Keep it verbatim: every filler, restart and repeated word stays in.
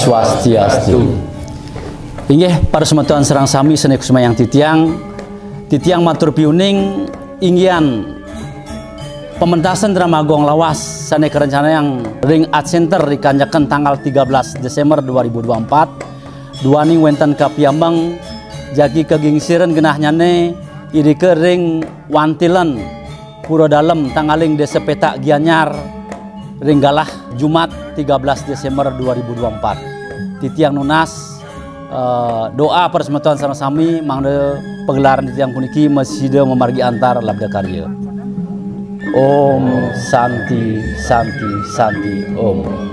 Swastiastu. Inggih, para semeton sareng sami sané kusumayang titiang, titiang matur piuning inggihan pementasan drama Gong Lawas sané karencanayang ring Art Center ri kanjeken tanggal tiga belas Desember dua ribu dua puluh empat, duaning wénten kapiambeng jagi kagingsiran genahnyané irika ring Wantilen Pura Dalem, tanggaling Désa Pétak Gianyar, ring galah Jumat tiga belas Desember dua ribu dua puluh empat. Titiang nunas eh, doa para semeton sareng sami mangda pagelaran titiang puniki masida mamargi antar labda karya. Om Santi, Santi, Santi, Om.